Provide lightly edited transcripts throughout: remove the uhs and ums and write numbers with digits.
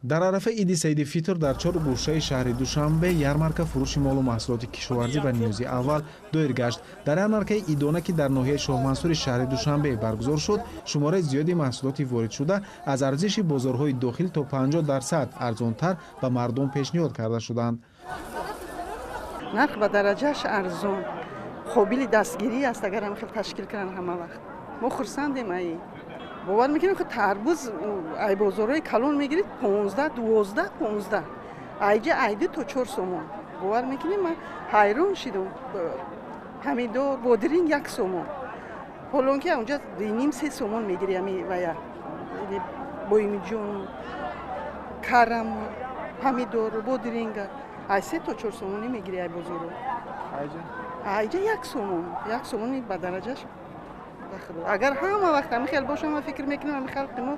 Дар арафаи иди Саиди Фитр дар чор гӯшаи шаҳри Душанбе ярмарка фурӯши молу маҳсулоти кишоварзӣ ва ниёзи аввал доир гашт. Дар ярмаркаи идона, ки дар ноҳияи Шоҳмансури шаҳри Душанбе баргузор шуд, шумораи зиёди маҳсулоти воридшуда аз арзиши бозорҳои дохил то 50% арзонтар ба мардум пешниҳод карда шуданд. Нарх ба дараҷааш арзон, қобили дастгирӣ аст, агар ҳам хел ташкил кунанд ҳама вақт. Мо хурсандем. Ай бовар мекунем, ки тарбуз ай бозорҳои калон мегирид 15, 12, 15, айҷа ай 2 то 4 сомон. Бовар мекунем, ман ҳайрон шидам. Помидор, бодиринг 1 сомон, ҳолон ки онҷа 2.5, 3 сомон мегири. Ами вая боимиҷону караму помидору бодиринга ай 3 то 4 сомонӣ мегири ай бозоро, айҷа 1 сомон, 1 сомони ба дараҷаш. Агар ҳама вақт ҳами хел бошам, ман фикр мекунам, ҳами халқи мо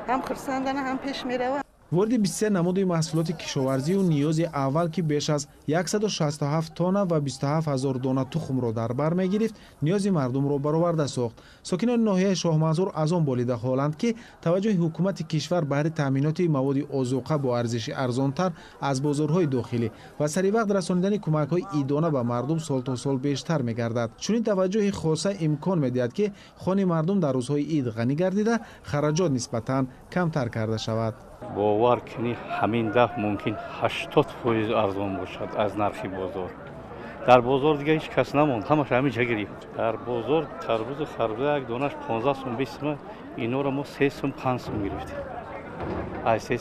ҳам хурсандана, ҳам пеш мераванд. Вориди 23 намуди маҳсулоти кишоварзию ниёзи аввал, ки беш аз 167 тонна ва 27 ҳазор дона тухмро дар бар мегирифт, ниёзи мардумро бароварда сохт. Сокинони ноҳияи Шоҳмансур аз он болида ҳоланд, ки таваҷҷӯҳи ҳукумати кишвар баҳри таъминоти маводи озуқа бо арзиши арзонтар аз бозорҳои дохилӣ ва саривақт расонидани кӯмакҳои идона ба мардум сол то сол бештар мегардад. Чунин таваҷҷӯҳи хоса имкон медиҳад, ки хони мардум дар рӯзҳои ид ғанӣ гардида, хараҷот нисбатан камтар карда шавад. Бовар кунӣ, ҳамин дафъ мумкин 80% арзон бошад аз нархи бозор. Дар бозор дига ҳеҷ кас намонд, ҳамаш ҳамин ҷа гирифт. Дар бозор тарбузу харбуза як донаш 15 сум, 20 сум, инора мо 3 сум, 5 сум гирифтем. Ай се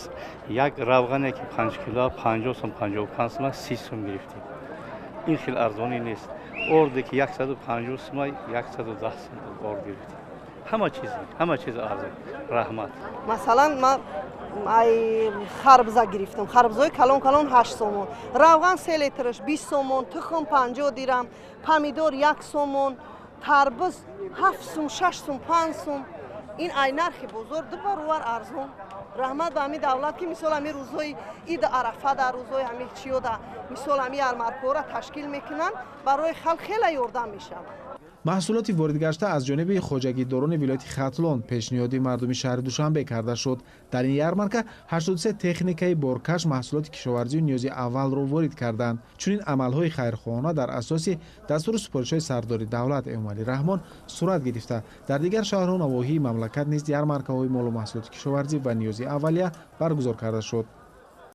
як равғане, ки 5 кило 50 сум, 55 сум, 30 сум гирифтем. Ин хел арзонӣ нест. Орде, ки 150 сума, 110 сум орд гирифтем. Ҳама чиз, ҳама чиз арзон, раҳмат. Масалан, ман ай харбза гирифтам, харбзаҳои калон калон 8 сомон, равған 3 литраш 20 сомон, тухм 50 дирам, помидор 1 сомон, тарбуз 7 сум, 6 сум, 5 сум. Ин ай нархи бозор ду баробар арзон. Раҳмат ба ҳамин давлат, ки мисол ҳамин рӯзҳои иди Арафа, дар рӯзҳои ҳамин чиёда, мисол, ҳамин ярмаркаҳоро ташкил мекунанд, барои халқ хеле ёрдам мешавад. Маҳсулоти воридгашта аз ҷониби хоҷагидорони вилояти Хатлон пешниҳоди мардуми шаҳри Душанбе карда шуд. Дар ин ярмарка 83 техникаи боркаш маҳсулоти кишоварзию ниёзи аввалро ворид карданд. Чунин амалҳои хайрхоҳона дар асоси дастуру супоришҳои сардори давлат Эмомалӣ Раҳмон сурат гирифта, дар дигар шаҳру навоҳии мамлакат низ ярмаркаҳои молу маҳсулоти кишоварзӣ ва ниёзи аввалия баргузор карда шуд.